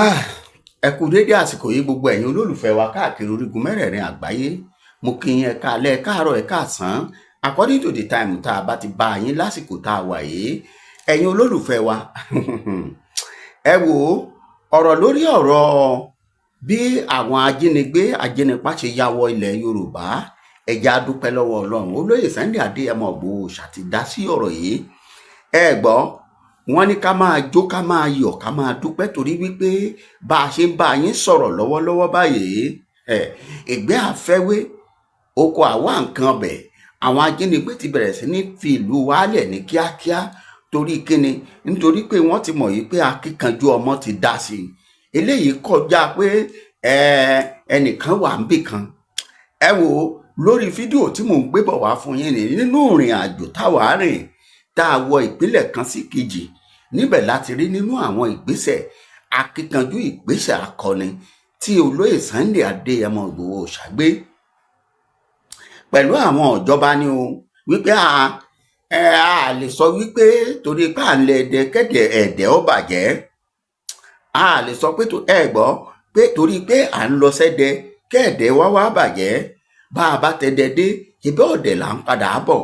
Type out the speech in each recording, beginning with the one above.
Ah, ẹ kú dédé àsìkò yìí, gbogbo ẹ̀yin olólùfẹ́ wa káàkiri orígun mẹ́rẹ̀ẹ̀rin àgbáyé. Mo kí yín, ẹ káalẹ́, ẹ káàárọ̀, ẹ káàsán, according to the time tá a bá ti bá yín lásìkò tá a wà yìí. Ẹ̀yin olólùfẹ́ wa, ẹ wò ó, ọ̀rọ̀ lórí ọ̀rọ̀ bí àwọn ajínigbé ajínipa ṣe ya wọ ilẹ̀ Yorùbá, ẹ jẹ́ á dúpẹ́ lọ́wọ́ Ọlọ́run. Olóyè Sunday Adéyẹmọ Ìgbòho ṣá ti dá sí ọ̀rọ̀ yìí. Ẹ gbọ́, wọ́n ní ká máa jó, ká máa yọ̀, ká máa dúpẹ́, torí wípé bá a ṣe ń bá yín sọ̀rọ̀ lọ́wọ́lọ́wọ́ báyìí, ẹ ìgbẹ́ àfẹ́wé oko àwa nǹkan ọbẹ̀, àwọn ajínigbé ti bẹ̀rẹ̀ sí ní fi ìlú wálẹ̀ ní kíákíá. Torí kíni? Nítorí pé wọ́n ti mọ̀ yìí pé akíkanjú ọmọ ti dá sí i. Eléyìí kọjá pé ẹnìkan wà níbì kan. Ẹ wò ó lórí fídíò tí mò ń gbé bọ̀ wá fún yín ní nínú ìrìn àjò táwa rìn, tá a wọ ìpínlẹ̀ kan sí kejì. Níbẹ̀ láti rí nínú àwọn ìgbésẹ̀ akíkanjú, ìgbésẹ̀ akọni tí olóyè Sunday Adéyẹmọ Ìgbòho ṣàgbé pẹ̀lú àwọn ìjọba ni o, wípé a ẹ a lè sọ wípé torí pé à ń lẹ ẹdẹ kẹ́dẹ̀ ẹ̀dẹ̀ ó bàjẹ́, a lè sọ pé ẹ gbọ́ pé torí pé à ń lọ sẹ́dẹ kẹ́ẹ̀dẹ̀ wá wá bàjẹ́. Bá a bá tẹ̀dẹ̀ dé ibẹ̀, ọ̀dẹ̀ là ń padà bọ̀.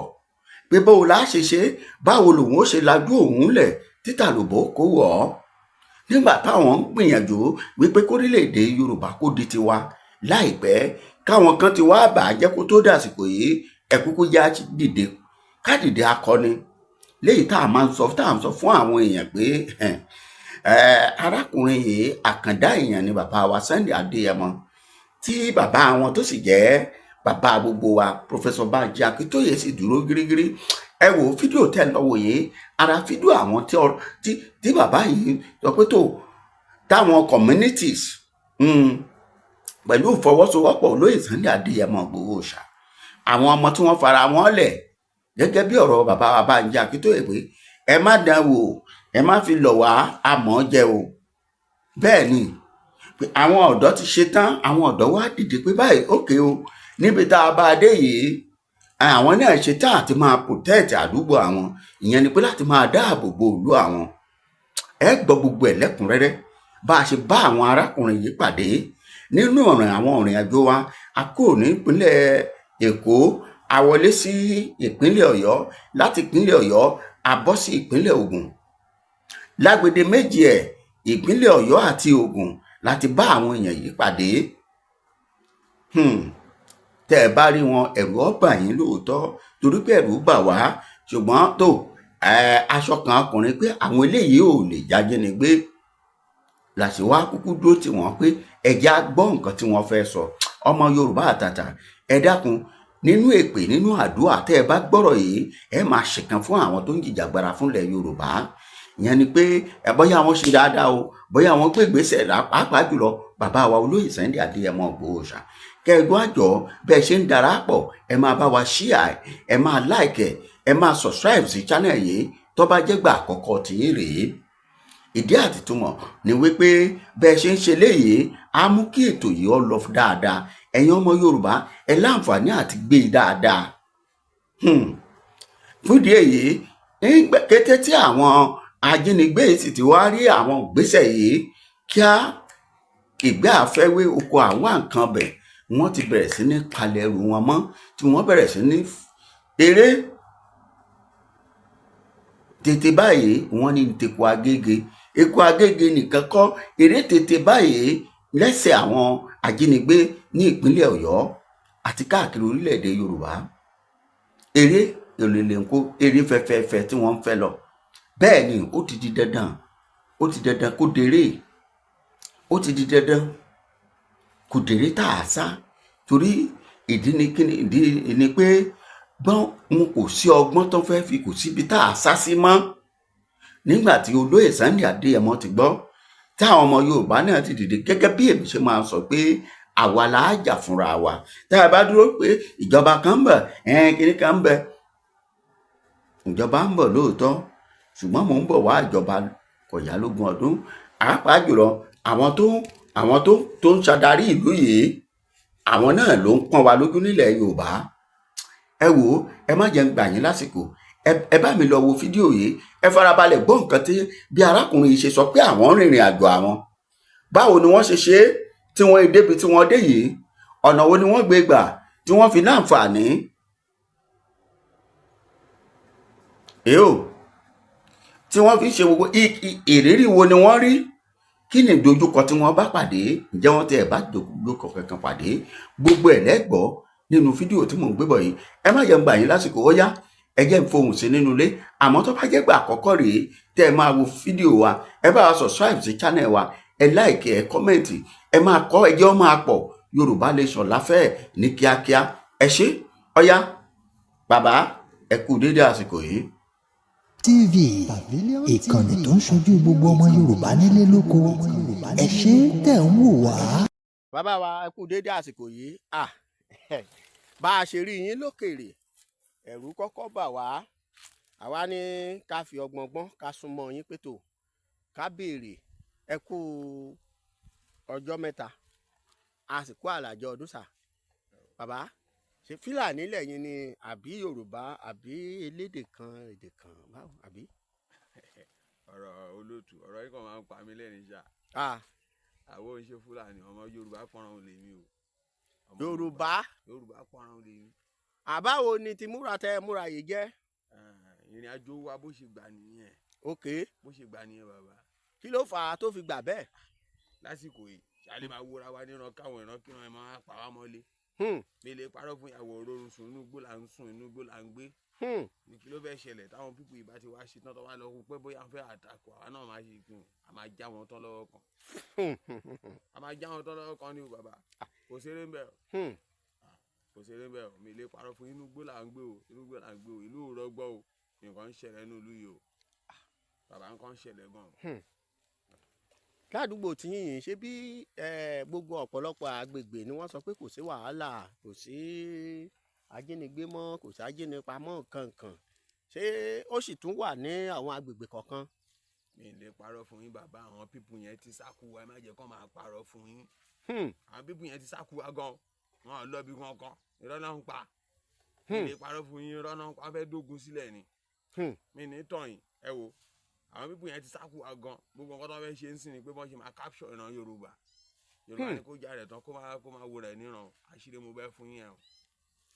Pé báwo la ṣe ṣe, báwo lòun ó ṣe lajú òun lẹ̀ títà lòbó kó wọ̀ ọ́ nígbà táwọn ń gbìyànjú wípé kórílẹ̀-èdè Yorùbá kó di tiwa láìpẹ́, káwọn kan ti wá bà á jẹ́ kó tó dàsìkò yìí. Ẹ kúkú já dìde, ká dìde akọni léyìí tá a máa ń sọ, tá à ń sọ fún àwọn èèyàn pé arákùnrin yìí, àkàndá èèyàn ni bàbá wa Sunday Adéyẹmọ, tí bàbá wọn tó sì jẹ́ bàbá gbogbo wa, Professor Banji Akíntóyè, sì dúró gírígírí. Ẹ wò fídíò tẹ́ ń lọ wò yìí, ara fídíò àwọn tí bàbá yìí sọ pé tó táwọn communities pẹ̀lú ìfọwọ́sowọ́pọ̀ olóyè Sunday Adéyẹmọ Ìgbòho ṣá, àwọn ọmọ tí wọ́n fara wọn lẹ̀ gẹ́gẹ́ bí ọ̀rọ̀ bàbá wa Bánjí Akíntóyè pé ẹ má dán wò, ẹ má fi lọ̀ wá, àmọ́ jẹ o. Bẹ́ẹ̀ ni pé àwọn ọ̀dọ́ ti ṣe tán. Àwọn ọ̀dọ́ wá dìde pé báyìí, ókè o, níbi tá a bá a dé yìí, àwọn náà ṣe tán àti máa protect àdúgbò àwọn. Ìyẹn ni pé láti máa dáàbò bo ìlú àwọn. Ẹ gbọ́ gbogbo ẹ̀ lẹ́kùnrẹ́rẹ́ bá a ṣe bá àwọn arákùnrin yìí pàdé nínú ọ̀rìn àwọn ìrìn àjò wa. A kúrò ní ìpínlẹ̀ Èkó, a wọlé sí ìpínlẹ̀ Ọ̀yọ́. Láti ìpínlẹ̀ Ọ̀yọ́, a bọ́ sí ìpínlẹ̀ Ògùn. Lágbede méjì ẹ̀, ìpínlẹ̀ Ọ̀yọ́ àti Ògùn, láti bá àwọn èèyàn yìí pàdé. Tẹ́ ẹ bá rí wọn, ẹ̀rù ó bà yín lóòótọ́, torí pé ẹ̀rù bà wá. Ṣùgbọ́n tó aṣọ kan ọkùnrin pé àwọn eléyìí ò lè jájínigbé làṣẹ wá kúkú dúró tì wọ́n pé ẹ̀já gbọ́ nǹkan tí wọ́n fẹ́ sọ. Ọmọ Yorùbá àtàtà, ẹ dákun, nínú èpè, nínú àdúrà, tẹ́ ẹ bá gbọ́rọ̀ yìí, ẹ máa ṣèkan fún àwọn tó ń jìjàgbara fúnlẹ̀ Yorùbá. Ìyẹn ni pé ẹ bóyá wọn ṣe dáadáa o, bóyá wọn gbé ìgbésẹ̀, pàápàá jùlọ bàbá wa olóyè Sunday Adéyẹmọ Ìgbòho ṣá. Kẹgbọ́n àjọ bẹ́ẹ̀ ṣe ń darapọ̀, ẹ máa bá wa share, ẹ máa like, ẹ máa subscribe sí channel yìí tó bá jẹ́ gbà àkọ́kọ́ tìyín rèé. Ìdí àtìtúmọ̀ ni wípé bẹ́ẹ̀ ṣe ń ṣe léyìí á mú kí ètò yìí ó lọ dáadáa. Ẹ̀yin ọmọ Yorùbá, ẹ láǹfààní àti gbé e dáadáa. Fúndìí èyí, kété tí àwọn ajínigbé yìí sì ti wá rí àwọn ìgbésẹ̀ yìí, kíá, ìgbé àfẹ́wé oko àwọn nǹkan bẹ̀, wọ́n ti bẹ̀rẹ̀ sí ní palẹ̀ ẹrù wọn mọ́, tí wọ́n bẹ̀rẹ̀ sí ní eré tètè báyìí. Wọ́n ní teku Agége, eku Agége nìkan kọ́, eré tètè báyìí lẹ́sẹ̀ àwọn ajínigbé ní ìpínlẹ̀ Ọ̀yọ́ àti káàkiri orílẹ̀-èdè Yorùbá. Eré èlèlèǹkó, eré fẹ́fẹ́fẹ́ tí wọ́n ń fẹ́ lọ. Bẹ́ẹ̀ ni ó ti di dandan, ó ti dandan kó déré, ó ti di dandan kó déré tá a sá. Torí ìdí ni kíni? Ìdí ni pé gbọ́n wọn kò sí ọgbọ́n tó fẹ́ fi, kò síbi tá a sá sí mọ́. Nígbà tí olóyè Sunday Adéyẹmọ ti gbọ́ táwọn ọmọ Yorùbá náà ti dìde, gẹ́gẹ́ bí èmi ṣe máa ń sọ pé àwa la á jà fúnra wa. Tá a bá dúró pé ìjọba kan ń bọ̀, kíní kan ń bẹ, ìjọba ń bọ̀ lóòótọ́, ṣùgbọ́n mò ń bọ̀ wá ìjọba kò yá lógún ọdún. Pàápàá jùlọ àwọn tó ń ṣàdarí ìlú yìí, àwọn náà ló ń pọ́n wa lójú nílẹ̀ Yorùbá. Ẹ wò ó, ẹ má jẹ́ ń gbà yín lásìkò. Ẹ bá mi lọ wo fídíò yìí, ẹ farabalẹ̀ gbọ́ nǹkan tí bí arákùnrin yìí ṣe sọ pé àwọn rìnrìn àjò àwọn. Báwo ni wọ́n ṣe ṣe é tí wọ́n débi tí wọ́n dé yìí? Ọ̀nà wo ni wọ́n gbé gbà tí wọ́n fi láǹfààní èyó tí wọ́n fi ń ṣe gbogbo ìrírí wo ni wọ́n rí? Kí ni ìdojúkọ tí wọ́n bá pàdé? Ǹjẹ́ wọ́n tiẹ̀ bá ìdojúkọ kankan pàdé? Gbogbo ẹ̀ lẹ́gbọ̀ọ́ nínú fídíò tí mò ń gbé bọ̀ yìí. Ẹ má jẹ́ ń gbà yín lásìkò. Ó yá, ẹ jẹ́ ń fohùn sí nínú ilé. Àmọ́ tó bá jẹ́ gbà àkọ́kọ́ rèé tẹ́ ẹ máa wo fídíò wa, ẹ bá wa subscribe sí channel wa, ẹ like, ẹ comment, ẹ máa kọ́, ẹ jẹ́ ó máa pọ̀. Yorùbá Nation láfẹ́ ní kíákíá. Ẹ ṣé. Ọ̀yá bàbá, ẹ kú dédé àsìkò yìí. TV, ìkànnì tó ń ṣojú gbogbo ọmọ Yorùbá nílé lóko. Ẹ ṣé tẹ̀ ń wò wá. Bàbá wa, ẹ kú dédé àsìkò yìí. Ah, bá a ṣe rí yín lókèrè, ẹ̀rù kọ́kọ́ bà wá. Àwa ní ká fi ọgbọ́n gbọ́n ká súnmọ́ yín pétò ká béèrè. Ẹ kú ọjọ́ mẹ́ta, àsìkò àlàjọ ọdún sà. Bàbá, ṣé Fúlàní lẹ́yìn ni àbí Yorùbá àbí elédè kan èdè kan báwo àbí? Ọ̀rọ̀ olóòtú, ọ̀rọ̀ yìí kàn máa ń pa mí lẹ́rìn ṣá. Àwọn ò ń ṣe Fúlàní, ọmọ Yorùbá pọ̀nrán lèmi o. Ọmọ Yorùbá. Yorùbá pọ̀nrán lèmi. Àbáwo ni ti múra tẹ múra yìí jẹ́? Ìrìn àjò wa bó ṣe gbà nìyẹn. Bó ṣe gbà nìyẹn, bàbá. Kí ló fà á tó fi gbà bẹ́ẹ̀? Lásìkò yìí, ṣàlè máa wúra wa níran káwọn ìran kíran ẹ máa pa wá mọ́lé. Mi lè parọ́ fún ìyàwó, òrórùn sùn, inú igbó là ń sùn, inú igbó là ń gbé. Ní kí ló fẹ́ ṣẹlẹ̀ táwọn people yìí bá ti wá ṣe tán, tó wá lọ pé bóyá wọ́n fẹ́ àtakò àwa náà, máa ṣe kí a máa já wọn tán lọ́wọ́ kan, a máa já wọn tán lọ́wọ́ kan ní o. Bàbá, kò ṣeré ń bẹ̀ o. Kò ṣeré ń bẹ̀ o. Mi lè parọ́ fún, inú igbó là ń gbé o, inú igbó là ń gbé o. Ìlú ò rọgbọ o. Nǹkan ń ṣẹlẹ̀ nínú ìlú yìí o, bàbá, nǹkan ń ṣẹlẹ̀ gan. Ládùúgbò tí yìnyín ṣe bí gbogbo ọ̀pọ̀lọpọ̀ àgbègbè ni wọ́n sọ pé kò sí wàhálà, kò sí ajínigbé mọ́, kò sí ajínipa mọ́ kankan. Ṣé ó sì tún wà ní àwọn agbègbè kọ̀ọ̀kan? Mi lè parọ́ fún yín, bàbá. Àwọn people yẹn ti sáku wa. Ẹ má jẹ́ kó máa parọ́ fún yín. Àwọn people yẹn ti sáku wa gan. Wọn ò lọ bí kankan, irọ́ náà ń pa. Mi lè parọ́ fún yín, irọ́ náà ń pa. Wọ́n fẹ́ dógun sílẹ̀ ni. Mi ní tàn yín. Ẹ wo, àwọn people yẹn ti sáku wa gan. Gbogbo nǹkan tó fẹ́ ṣe ń sìn ni pé bọ́n ṣe máa capture ìran Yorùbá. Yorùbá ni kó já rẹ̀ tán, kó máa wo rẹ̀ níran. Àṣírí mo bẹ́ fún yín ẹ̀ o.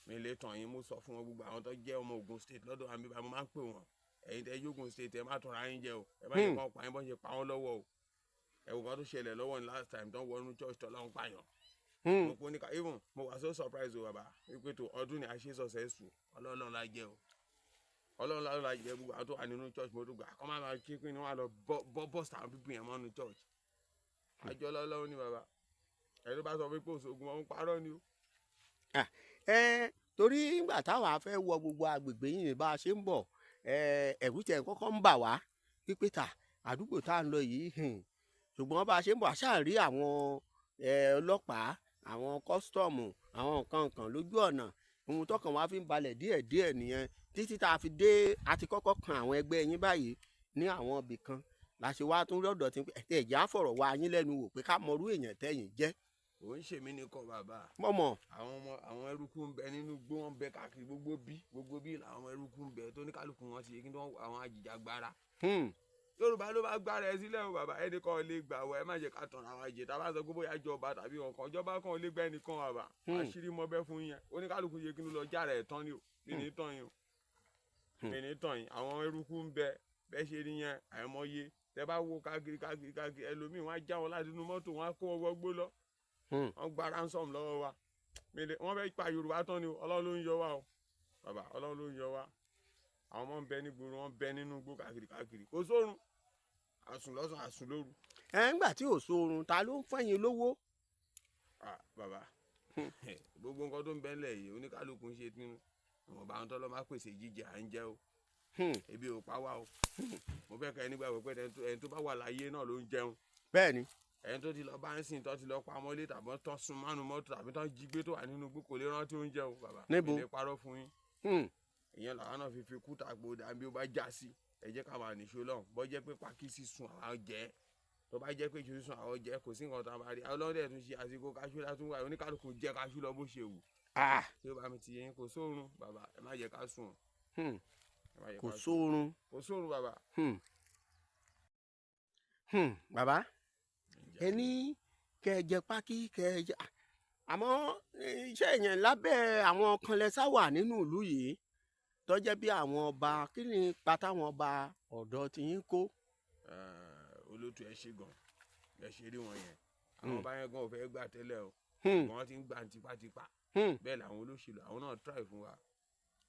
Mi lè tàn yín. Mo sọ fún wọn, gbogbo àwọn tó jẹ́ ọmọ Ògùn State lọ́dọ̀ àmì bá, mo máa ń pè wọ́n: ẹ̀yin tẹ́ Ògùn State, ẹ má tọrọ ayín jẹ o. Ẹ má yẹ kó pa yín bọ́n ṣe pa wọ́n lọ́wọ́ o. Ẹ wò kan tó ṣẹlẹ̀ lọ́wọ́ ní last time tó ń wọnú church tó lọ́n pààyàn. Mo pọ́n ní ká even mo wà so surprise o, bàbá, wípé tó ọdún ni a ṣe successful. Ọlọ́run la jẹ́ o, Ọlọ́run la jẹ́. Gbogbo àwọn tó wà nínú church, mo tó gbà kọ́ máa ma kí pé wọ́n á lọ bọ́ bọ́ọ̀sì àwọn people yẹn mọ́nu church. Àjọ Ọlọ́run ni, bàbá. Ẹni tó bá sọ pé òṣogùn wọn ń parọ́ ni o. Ẹ torí ìgbà táwa fẹ́ wọ gbogbo agbègbè yìí bá a ṣe ń bọ̀, ẹ̀rù tiẹ̀ kọ́kọ́ ń bà wá pípé ta àdúgbò tá à ń lọ yìí. Ṣùgbọ́n bá a ṣe ń bọ̀, a ṣáà rí àwọn ọlọ́pàá, àwọn kọ́sítọ́ọ̀mù, àwọn nǹkan kan lójú ọ̀nà. Ohun tọkàn wa fi ń balẹ̀ díẹ̀díẹ̀ nìyẹn títí tá a fi dé. A ti kọ́kọ́ kan àwọn ẹgbẹ́ yín báyìí ní àwọn ibì kan la ṣe wá tún lọ́dọ̀ tí ẹ̀jẹ̀ á fọ̀rọ̀ wá yín lẹ́nu wò pé ká mọrú èèyàn tẹ́yìn jẹ́. Kò ń ṣèmí nìkan, bàbá. Mọ̀mọ́. Àwọn ọmọ, àwọn eruku ń bẹ nínú igbó, wọn ń bẹ káàkiri gbogbo bí, gbogbo bí làwọn ọmọ eruku ń bẹ tó ní kálukú wọn ti yẹ kí wọn àwọn ajìjàgbara. Yorùbá ló bá gbára ẹ sílẹ̀ o, bàbá. Ẹnì kan lè gbà wọ. Ẹ má jẹ́ ká tọ̀nà àwọn àjẹ tá a bá sọ pé bóyá ìjọba tàbí ọ̀kan ìjọba kan lè gbà ẹnìkan, bàbá. Àṣírí mọ́ bẹ́ fún yẹn. Oníkálukú yẹ kí ló lọ jára ẹ̀ tán ni o. Mi ní tàn yín o, mi ní tàn yín. Àwọn eruku ń bẹ bẹ́ẹ̀ ṣe rí yẹn, àìmọye. Tẹ bá wo káàkiri káàkiri káàkiri, ẹlòmíì wọn á já wọn láti inú mọ́tò, wọn á kó wọn wọgbó lọ. Wọ́n gba ransom lọ́wọ́ wa. Wọ́n fẹ́ pa Yorùbá tán ni o. Ọlọ́run ló ń yọ wá o, bàbá. Ọlọ́run ló ń yọ wá. Àwọn ọmọ ń bẹ nígboro, wọ́n bẹ nínú igbó káàkiri káàkiri. Kò sórun, àsùn lọ́sàn, àsùn lóru. Ẹ ńgbà tí ò sóorun, ta ló ń fẹ́yìn lówó? Ah, bàbá, gbogbo nǹkan tó ń bẹ ńlẹ̀ yìí, oníkálukú ń ṣe tinú ìwọ̀nba. Àwọn tọ́lọ́ máa pèsè jíjẹ, à ń jẹ o. Ebi ò pa wá o. Mo fẹ́ kẹ́ ẹ nígbàgbọ́ pé ẹni tó bá wà láyé náà ló ń jẹun. Bẹ́ẹ̀ ni. Ẹni tó ti lọ bá ń sìn, tó ti lọ pamọ́ lé, tàbí tó sun mánu mọ́tò, tàbí tó jí gbé, tó wà nínú igbó, kò lè rántí oúnjẹ o, bàbá. Níbo? Mi lè parọ́ fún yín. Ìyẹn làwọn náà fi kú tàgbo dàbí ó bá já sí. Ẹ jẹ́ ká máa nìṣó lọ́hùn. Bọ́ jẹ́ pé pákí sísun àwọn jẹ́, tó bá jẹ́ pé iṣu sísun àwọn jẹ́, kò sí nǹkan tá a máa rí. Ọlọ́dẹ tún ṣe àsìkò kaṣú látún wà, oníkálukú jẹ́ kaṣú lọ bó ṣe wù. Tí ó bá mi ti yẹn, kò sóorun, bàbá. Ẹ má jẹ́ ká sùn. Ẹ má jẹ́ Kò ká sùn. sóorun. Kò sóorun, bàbá. Bàbá. Ẹ ní kẹ́ ẹ jẹ pákí, kẹ́ ẹ jẹ, àmọ́ iṣẹ́ yẹn lábẹ́ àwọn kan lẹ sá wà nínú ìlú yìí tó jẹ́ bí àwọn ọba. Kí ni ipa táwọn ọba ọ̀dọ́ ti yín kó? Olótú, ẹ ṣe gan. Ẹ ṣe rí wọn yẹn, àwọn ọba yẹn gan ò fẹ́ gbà tẹ́lẹ̀ o. Wọ́n ti ń gbà tipátipá. Bẹ́ẹ̀ làwọn olóṣèlú, àwọn náà try fún wa.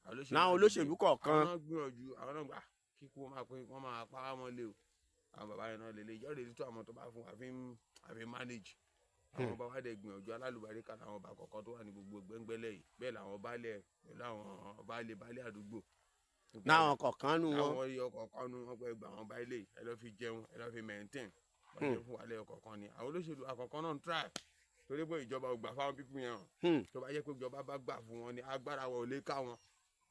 Àwọn olóṣèlú Láwọn náà olóṣèlú dìde. kọ̀ọ̀kan. Àwọn náà gbìyànjú, àwọn náà gbà kíkú wọn máa pín, wọn máa pa á mọ́lé o. Àwọn bàbá yẹn náà lè lè yọ̀rọ̀ tó àwọn tó bá fún wa fi ń àfi manage. Àwọn bàbá dẹ̀ gbìyànjú, alálùbáríkà làwọn ọba kọ̀ọ̀kan tó wà ní gbogbo gbẹ́ngbẹ́lẹ̀ yìí. Bẹ́ẹ̀ làwọn baálẹ̀ pẹ̀lú àwọn baálé baálé àdúgbò. Láwọn kọ̀ọ̀kan nu wọn. Àwọn yọ kọ̀ọ̀kan nu wọn pé gbà wọn bá ilé ẹ lọ́ fi jẹun, ẹ lọ́ fi maintain. Wọ́n ṣe fún wa lẹ́yọ kọ̀ọ̀kan ni. Àwọn olóṣèlú àkọ́kọ́ náà ń try torí pé ìjọba ò gbà fáwọn people yẹn hàn. Tó bá jẹ́ pé ìjọba bá gbà fún wọn ni, agbára wọn ò lè ká wọn.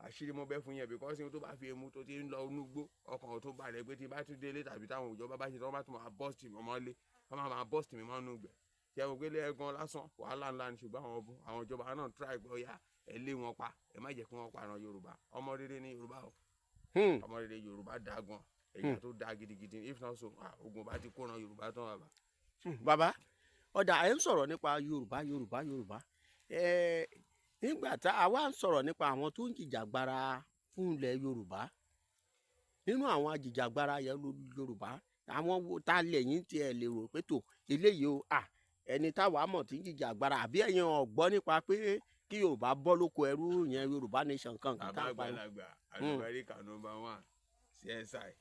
Àṣírí mo bẹ́ fún yẹn, because tó bá fi emu tó ti ń lọ núgbó, ọkàn ò tó balẹ̀ pé tí bá tún délé tàbí táwọn ìjọba bá ṣe tí wọ́n bá tún máa bust mi mọ́lé, wọ́n máa bust mi mọ́nú gbẹ̀ tí ẹ wò pé lẹ́ẹ̀gan lásán, wàhálà ńlá ni. Ṣùgbọ́n àwọn ìjọba náà try pé ó yá, ẹ lé wọn pa, ẹ má jẹ́ kí wọ́n pa ìran Yorùbá. Ọmọ rere ní Yorùbá o. Ọmọ rere Yorùbá dáa gan, èèyàn tó dáa gidigidi. If not so, ogun bá ti kó ran Yorùbá tán, bàbá. Bàbá, ọ̀dà, ẹ̀ ń sọ̀rọ̀ nípa Yorùbá, Yorùbá, Yorùbá. Nígbà tá a wá ń sọ̀rọ̀ nípa àwọn tó ń jìjàgbara fún ilẹ̀ Yorùbá, nínú àwọn ajìjàgbara yẹn Yorùbá, àwọn wo ta lẹ́yìn tí ẹ lè rò pé tó eléyìí o, ẹni táwa mọ̀ tí ń jìjàgbara, àbí ẹ̀yin ọ̀gbọ́n nípa pé kí Yorùbá bọ́ lóko ẹrú yẹn, Yorùbá nation kan kan Bàbá tá a pariwo? Àgbàlagbà àlùbáríkà number one, CSI.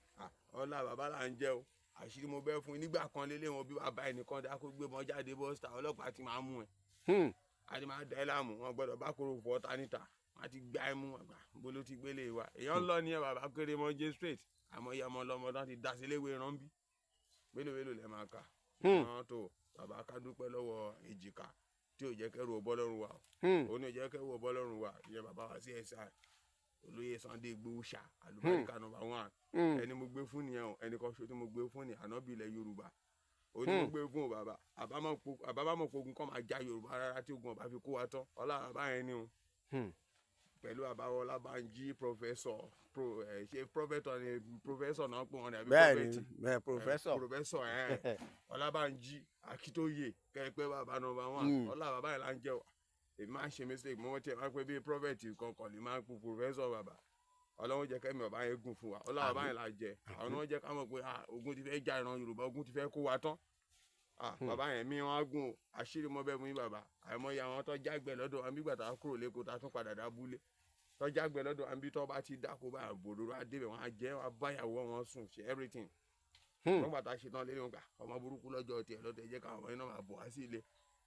Ọlá bàbá là ń jẹ́ o. Àṣírí mo bẹ́ fún yín, nígbà kan lélẹ̀ wọn bí bàbá ẹnìkan dá kó gbé wọn jáde bọ́sítà, ọlọ́pàá ti máa mú ẹ. A ti máa da ẹ láàmú. Wọn gbọ́dọ̀ bá kóró fọ́ ta níta, wọn ti gbá ẹ mú àgbà bó ló ti gbélé wa. Èèyàn ń lọ ní ẹ bàbá kéré mọ jẹ straight. Àmọ́ ìyá ọmọ ọlọmọ tán ti dá sí léwé rán bí mélòó mélòó lẹ máa kà. Wọn tó bàbá, ká dúpẹ́ lọ́wọ́ èjìká tí ò jẹ́ kẹ́rù ọbọ̀ lọ́rùn wa o. Òun ní ò jẹ́ kẹ́rù ọbọ̀ lọ́rùn wa. Ìyẹn bàbá wa CSI, olóyè Sunday Igboho ṣá, àlùbáríkà number one. Ẹni mo gbé fún nìyẹn o. Ẹni kan ṣo tí mo gbé fún ni ànábì ilẹ̀ Yorùbá. Ó ní mo gbé fún o bàbá. Àbámọ̀ pogun kọ́ máa já Yorùbá rárá tí ogun ọba fi kó wa tán. Ọlá bàbá yẹn ni o. Pẹ̀lú bàbá Ọlábánjí, professor pro ẹ ṣe professor ni, professor náà pè wọ́n ní àbí? Bẹ́ẹ̀ ni. Prophet. Bẹ́ẹ̀, professor. Professor ẹ Ọlábánjí Akíntóyè kẹ́pẹ́, bàbá number one. Ọlá bàbá yẹn là ń jẹ́ o. Èmi máa ń ṣe mistake, mo tiẹ̀ máa ń pẹ́ bí prophet kankan lè máa ń kú professor. Bàbá, Ọlọ́run jẹ́ kẹ́mi bàbá yẹn gùn fún wa. Ọlá bàbá yẹn là jẹ. Àwọn ni wọ́n jẹ́ ká mọ̀ pé ogun ti fẹ́ já ìran Yorùbá, ogun ti fẹ́ kó wa tán. Bàbá yẹn mi wọn á gùn o. Àṣírí mọ́ bẹ́ẹ̀ mú yín bàbá. Àìmọye àwọn tó jágbẹ́ lọ́dọ̀ wọn bí gbàtà kúrò lẹ́kọ̀ọ́ tá a tún padà dábúlé, tó jágbẹ́ lọ́dọ̀ wọn bí tó bá ti dáko bá bòdòdó adébẹ̀, wọn á jẹ́, wọn á báyàwó wọn sùn, ṣe everything. Wọ́n gbàtà ṣe tán lé wọn gbà ọmọ burúkú lọ́jọ́ tiẹ̀ lọ́dọ̀ ẹ jẹ́ káwọn ọmọ yẹn náà máa bọ̀ wá sí ilé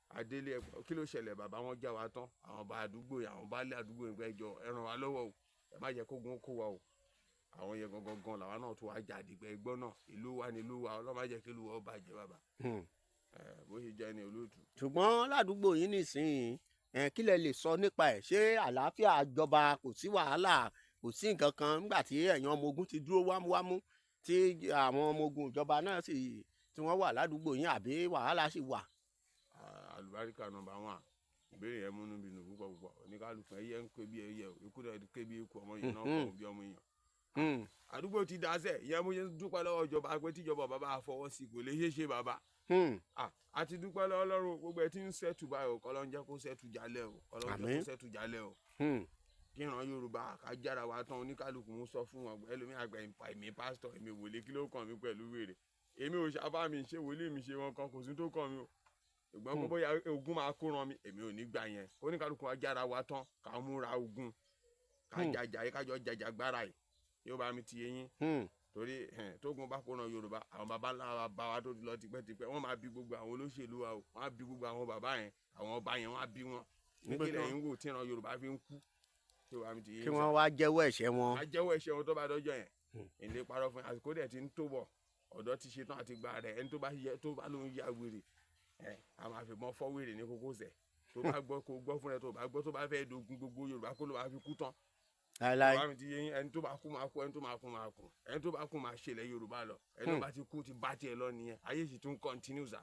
adélé. Ẹ kí ló ṣẹlẹ̀ bàbá? Wọn já wa tán. Àwọn bá àdúgbò yẹn, àwọn baálé àdúgbò yẹn pé ẹjọ́ ẹ ràn wá lọ́wọ́ o, ẹ má jẹ́ kógun kó wa o. Àwọn yẹn gangan gan làwa náà tó wá jáde pé ẹgbọ́n náà, ìlú wa ni ìlú wa. Ọlọ́run má jẹ́ kí ìlú wa ó bàjẹ́ bàbá. Ẹ bó ṣe jẹ́ ní, olóòtú. Ṣùgbọ́n ládùúgbò yín nísìnyí ẹ, kí lẹ lè sọ nípa ẹ̀? Ṣé àlàáfíà jọba? Kò sí wàhálà, kò sí nǹkan kan nígbà tí ẹ̀yin ọmọ ogun ti dúró wámúwámú, tí àwọn ọmọ ogun ìjọba náà sì tí wọ́n wà ládùúgbò yín, àbí wàhálà sì wà? Àlùbáríkà number one, ìbéèrè yẹn múnú bínú púpọ̀ púpọ̀. Oníkálukú ẹyẹ ń ké bí ẹyẹ o, ikú náà ké bí ikú, ọmọ yìí náà kọ̀ bí ọmọ èèyàn. Àdúgbò ti dáṣẹ ìyẹn. Mo ṣe ń dúpẹ́ lọ́wọ́ ìjọba pé tíjọba bàbá fọwọ́ sí kò lè ṣeé ṣe bàbá. A ti dúpẹ́ lọ́wọ́ Ọlọ́run, gbogbo ẹ ti ń settle báyìí o. Kọ́lọ́n jẹ́ kó settle jálẹ̀ o. Kọ́lọ́n jẹ́ Àmín. kó settle jálẹ̀ o. Kí ìran Yorùbá ká jára wa tán. Oníkálukú mú sọ fún wọn. Ẹlòmíì àgbà ìpa èmi pásítọ̀, èmi wòlé, kí ló kàn mí pẹ̀lú wèrè? Èmi ò ṣàfà, mi ṣe wòlíì, mi ṣe wọn kan, kò sí tó kàn mí o. Ṣùgbọ́n kó bóyá ogun máa kó ran mi, èmi ò ní gbà yẹn. Oníkálukú wa jára wa tán, ká múra ogun, ká jàjà yìí, kájọ jàjà gbára yìí. Yóò bá mi ti eyín. Torí tógun bá kó ran Yorùbá, àwọn baba ńlá wa bá wa tó ti lọ tipẹ́tipẹ́, wọ́n máa bí gbogbo àwọn olóṣèlú wa o. Wọ́n á bí gbogbo àwọn bàbá yẹn, àwọn ọba yẹn, wọ́n á bí wọn Nígbà nígbà tí lẹ́yìn wò tí ìran Yorùbá fi ń kú tí wàá mi ti yé. Kí wọ́n wá jẹ́wọ́ ẹ̀ṣẹ̀ wọn. A jẹ́wọ́ ẹ̀ṣẹ̀ wọn tó bá dọ́jọ́ yẹn. Ìlé parọ́ fún àsìkò dẹ̀ ti ń tó bọ̀. Ọ̀dọ́ ti ṣetán àti gba rẹ̀. Ẹni tó bá yẹ tó bá lóun ya wèrè ẹ̀, a máa fìbọn fọ́ wèrè ní kókósẹ̀. Tó bá gbọ́, kó gbọ́ fún ẹ. Tó bá gbọ́, tó bá fẹ́ dogun gbogbo Yorùbá kó ló máa fi kú tán. Láéláé. Bá mi ti yé yín. Ẹni tó bá kú máa kú, ẹni tó máa kú máa kú, ẹni tó bá kú máa ṣẹlẹ̀ Yorùbá lọ. Ẹni tó bá ti kú ti bá tiẹ̀ lọ nìyẹn. Ayé sì tún continue sà.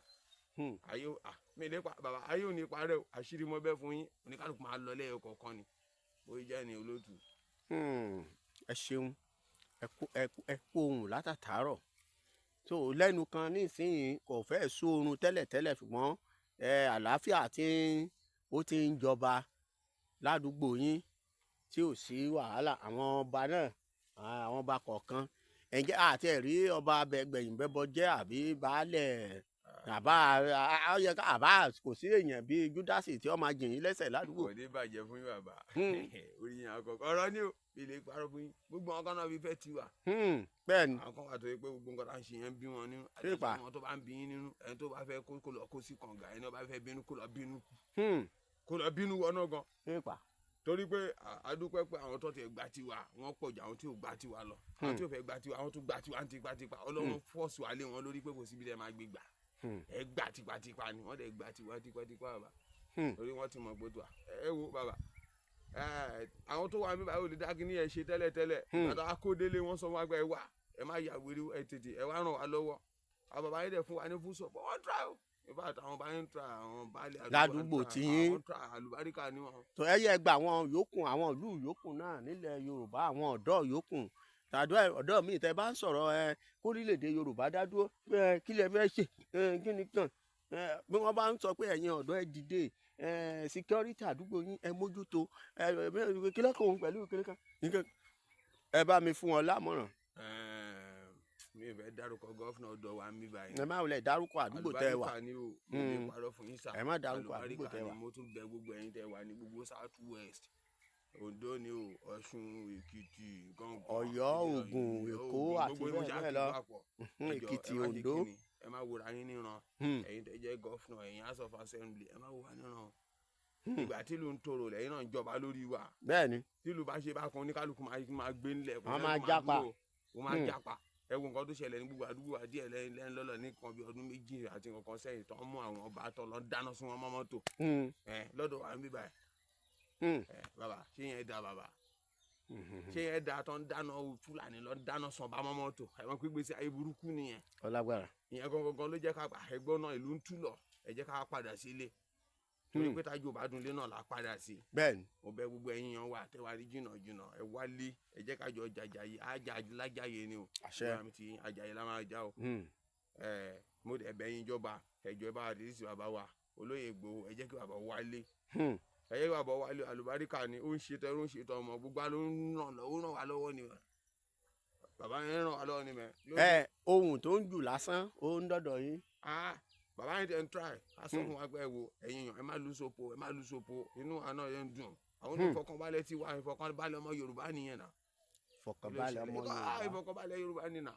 Ayé à mi lè pa bàbá, ayé ò ní parẹ́ o. Àṣírí mọ́ bẹ́ẹ̀ fún yín. Oníkálukú máa lọ lẹ́yọ kọ̀ọ̀kan ni. Bóyá jẹ́ ni, olóòtú. Ẹ ṣeun, ẹ kú ohùn látàtàárọ̀. So lẹ́nu kan nísìnyí kò fẹ́ sóorun tẹ́lẹ̀tẹ́lẹ̀, ṣùgbọ́n àlàáfíà tí ó ti ń jọba ládùúgbò yín tí ò sí wàhálà. Àwọn ọba náà, àwọn ọba kọ̀ọ̀kan, ǹjẹ́ àti ẹ̀rí ọba abẹ́gbẹ̀yìn bẹ́bọ jẹ́ àbí baálẹ̀ àbá ó yẹ ká àbá kò sí èèyàn bíi Júdásì tí ó máa jìn yín lẹ́sẹ̀ ládùúgbò? Kò ní bàjẹ́ fún yín, bàbá. Orí yín àkọ́kọ́ ọ̀rọ̀ ni o, ilé parọ́ fún yín, gbogbo àwọn kan náà fi fẹ́ tiwa. Bẹ́ẹ̀ ni. Àwọn kan wà tó yẹ pé gbogbo nǹkan tá à ń ṣe yẹn ń bí wọn nínú. Pípa. Àti àwọn tó bá ń bí yín nínú, ẹni tó bá fẹ́ kó lọ kó sí kànga, ẹni tó bá fẹ́ bínú kó lọ bínú, kó lọ bínú wọnà gan. Pípa. Torí pé a dúpẹ́ pé àwọn tó ti gbà tiwa wọ́n pọ̀ ju àwọn tí ò gbà tiwa lọ. Àwọn tí ò fẹ́ gbà tiwa, àwọn tó gbà tiwa ń tipátipá, Ọlọ́run force wa lé wọn lórí pé kò síbi tẹ́ máa gbé gbà, ẹ gbà tipátipá ni. Wọ́n dẹ̀ gbà tiwa tipátipá, bàbá, torí wọ́n ti mọ̀ pé tó a ẹ wo bàbá ẹ, àwọn tó wà níbí báyìí ò lè dá kíní ẹ ṣe tẹ́lẹ̀tẹ́lẹ̀. Bàtà akódélé wọ́n sọ wọn pé ẹ wá, ẹ má yà wèrè, ẹ tètè ẹ wá ràn wá lọ́wọ́. Àwọn bàbá yẹn dẹ̀ fún wa ní fún sọ̀pọ̀, wọ́n try o. In fact, àwọn bá yẹn try, àwọn baálé àdúgbò Ládùúgbò try, tiyín. àwọn try, àlùbáríkà ni wọn. Tó ẹ yẹ gba àwọn yòókù, àwọn ìlú yòókù náà nílẹ̀ Yorùbá, àwọn ọ̀dọ́ yòókù tàdó ọ̀dọ́ míì tẹ bá ń sọ̀rọ̀ ẹ kórílẹ̀-èdè Yorùbá dá dúró ẹ, kí lẹ fẹ́ ṣe ẹ, kí ni kàn ẹ, bí wọ́n bá ń sọ pé ẹ̀yin ọ̀dọ́ ẹ dìde ẹ, security àdúgbò yín ẹ mójútó ẹ, kí lọ́kàn òun pẹ̀lú kíní kan nǹkan, ẹ bá mi fún wọn lámọ̀ràn. Mi ò fẹ́ dárúkọ governor ọ̀dọ̀ wa ń bí báyìí. Ẹ má wulẹ̀ dárúkọ àdúgbò tẹ wà. Àlùbáríkà ni o, mo lè parọ́ fún yín sá. Ẹ má dárúkọ àdúgbò Àlùbáríkà tẹ ni. wà. Mo tún bẹ̀ gbogbo ẹ̀yin tẹ wà ní gbogbo South West, Ondo ni o, Ọ̀ṣun, Èkìtì gangan, Ọ̀yọ́, Ògùn, Èkó àti gbogbo bẹ́ẹ̀ ṣáà bẹ́ẹ̀ kí lọ. papọ̀. Ẹ jọ̀ọ́, Èkìtì, ẹ má ṣe Oǹdó. kíni, ẹ má wòra yín níran. Ẹ̀yin tẹ́ jẹ́ governor, ẹ̀yin House of Assembly, ẹ má wò wá níran. Ìgbà tí ìlú ń tòrò lẹ́yìn náà ń jọba lórí wa. Bẹ́ẹ̀ ni. Tí ìlú bá ṣe bákan, oníkálukú máa gbé ńlẹ̀, kò Wọ́n sẹ́ni máa tó jápa. dúró, wọ́n máa jápa. Ẹ wo nǹkan tó ṣẹlẹ̀ ní gbogbo àdúgbò wa díẹ̀ lẹ́yìn lẹ́yìn lọ́lọ́ ní nǹkan bíi ọdún 2 àti nǹkan sẹ́yìn, tó ń mú àwọn ọba tó lọ dáná sun wọn mọ́ mọ́tò ẹ lọ́dọ̀ wa ń bí báyìí. Ẹ bàbá, ṣé yẹn da? Bàbá, ṣé yẹn da? Tó ń dáná Fúlàní lọ dáná sun ọba mọ́ mọ́tò, ẹ mọ̀ pé gbèsè ayé burúkú nìyẹn. Ọlágbára. Ìyẹn gangan ló jẹ́ ká ẹgbọ́n náà, ìlú ń tú lọ, ẹ jẹ́ ká padà sílé, torí pé tájú ò bá dunlé náà là á padà sí. Bẹ́ẹ̀ ni. Mo bẹ̀ gbogbo ẹ̀yin yan wa tẹ́wà rí jìnnà jìnnà, ẹ wálé, ẹ jẹ́ ká jọ jàjàyè, ájà lájàyè ni o. Àṣẹ. Ìgbà mi ti àjàyè la máa já o. Ẹ mo dẹ̀ bẹ̀ yín jọba, ẹ jọ̀ọ́, ẹ bá wa release bàbá wa olóyè Ìgbòho, ẹ jẹ́ kí bàbá wálé. Ẹ jẹ́ kí bàbá wálé. Àlùbáríkà ni ó ń ṣe tẹrú, ń ṣe tọmọ, gbogbo wa ló ń ràn lọ́wọ́, ó ràn wá lọ́wọ́ ni bàbá yẹn ràn wá lọ́wọ́ ni mẹ́. Ẹ ohun tó ń jù lásán ó ń dọ̀dọ̀ yín. Ah, bàbá yẹn tẹ ń try a sọ fún wa pé ẹ wo ẹ̀yin èèyàn, ẹ má lose hope, ẹ má lose hope. Inú àná yẹn ń dùn, àwọn onífọkànbalẹ̀ ti wá, ìfọkànbalẹ̀ ọmọ Yorùbá nìyẹn náà. Fọkànbalẹ̀ ọmọ Yorùbá, Yorùbá. Ìfọkànbalẹ̀ Yorùbá nìyẹn.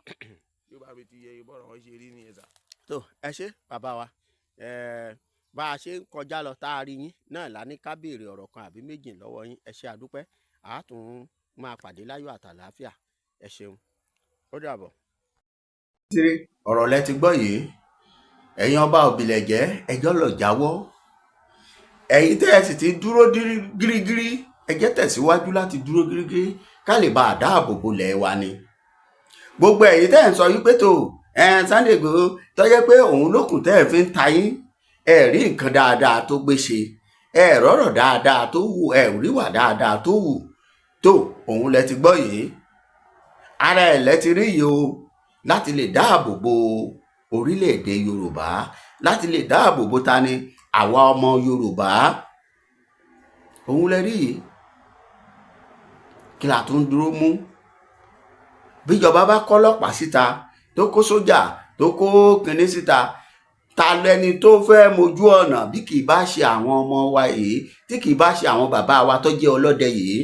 Yorùbá mi ti yẹ ìbọ̀rọ̀ wọn ṣe rí nìyẹn sà. Tó ẹ ṣé bàbá wa. Ẹ bá a ṣe ń kọjá lọ tá a rí yín náà la ní ká béèrè ọ̀rọ̀ kan àbí méjì lọ́wọ́ yín. Ẹ ṣé, àdúpẹ́. Àá tún máa pàdé láyọ̀ àtàlàáfíà. Ẹ ṣeun, ó dàbọ̀. Ọ̀rọ̀ lẹ ti gbọ́ yìí. Ẹ̀yin ọba òbílẹ̀jẹ́, ẹjọ́ lọ jáwọ́. Ẹ̀yin tẹ́ ẹ sì ti dúró gírígírí, ẹ jẹ́ tẹ̀síwájú láti dúró gírígírí ká lè bá a dáàbò bolẹ̀ wa ni. Gbogbo ẹ̀yin tẹ́ ẹ̀ ń sọ wípé tó ẹ̀ Sunday Igboho tó jẹ́ pé òun lókùn tẹ́ ẹ̀ fi ń ta yín, ẹ rí nǹkan dáadáa tó gbé ṣe, ẹ rọ́rọ̀ dáadáa tó wù, ẹ ríwà dáadáa tó wù tó, òun lẹ ti gbọ́ yìí, ara ẹ̀ lẹ ti rí yìí o. Láti lè dáàbò bo orílẹ̀-èdè Yorùbá, láti lè dáàbò bo ta ni àwa ọmọ Yorùbá, òun lẹ rí yìí. Kí la tún dúró mú? Bíjọba bá kọ́ ọlọ́pàá síta, tó kó sójà, tó kó kinní síta, ta lẹni tó fẹ́ mojú ọ̀nà bí kì í bá ṣe àwọn ọmọ wa yìí, tí kì í bá ṣe àwọn bàbá wa tó jẹ́ ọlọ́dẹ yìí,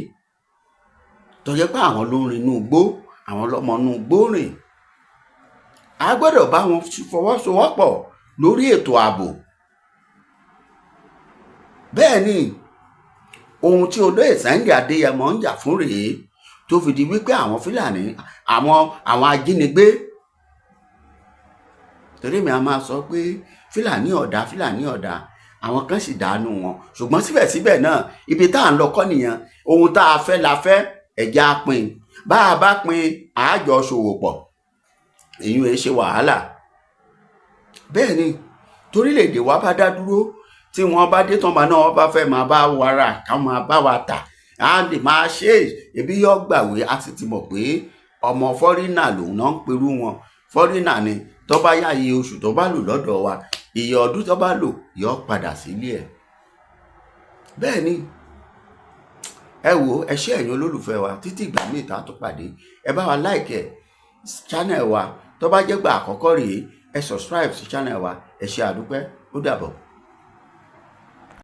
tó jẹ́ pé àwọn ló ń rìn inú igbó, àwọn lọ́mọ inú igbó rìn? A gbọ́dọ̀ bá wọn fọwọ́sowọ́pọ̀ lórí ètò ààbò. Bẹ́ẹ̀ ni ohun tí olóyè Sunday Adéyẹmọ ń jà fún rèé, tó fi di wípé àwọn Fúlàní, àwọn ajínigbé, torí mi a máa sọ pé Fúlàní ọ̀dà, Fúlàní ọ̀dà, àwọn kan sì dànù wọn, ṣùgbọ́n síbẹ̀síbẹ̀ náà, ibi tá à ń lọ kọ́ nìyẹn. Ohun tá a fẹ́ la fẹ́, ẹ̀já pín. Bá a bá pín, àájọ ṣòwò pọ̀, èyí ò ṣe wàhálà. Bẹ́ẹ̀ ni torílẹ̀-èdè wa bá dá dúró, tí wọ́n bá dé tán, bá náà wọ́n bá fẹ́ máa bá wa rà, ká máa bá wa tà, á lè máa ṣe é. Ebi yọ gbàwé, a sì ti mọ̀ pé ọmọ foreigner lòun náà ń perú wọn. Foreigner ni. Tó bá yá, iye oṣù tó bá lò lọ́dọ̀ wa, iye ọdún tó bá lò, yọ padà sílé ẹ̀. Bẹ́ẹ̀ ni. Ẹ wo, ẹ ṣé, ẹ̀yin olólùfẹ́ wa. Títí ìgbà míì tá a tún pàdé, ẹ bá wa like ẹ channel wa. Tó bá jẹ́ gbà àkọ́kọ́ rèé, ẹ subscribe sí channel wa. Ẹ ṣé, àdúpẹ́. Ó dàbọ̀.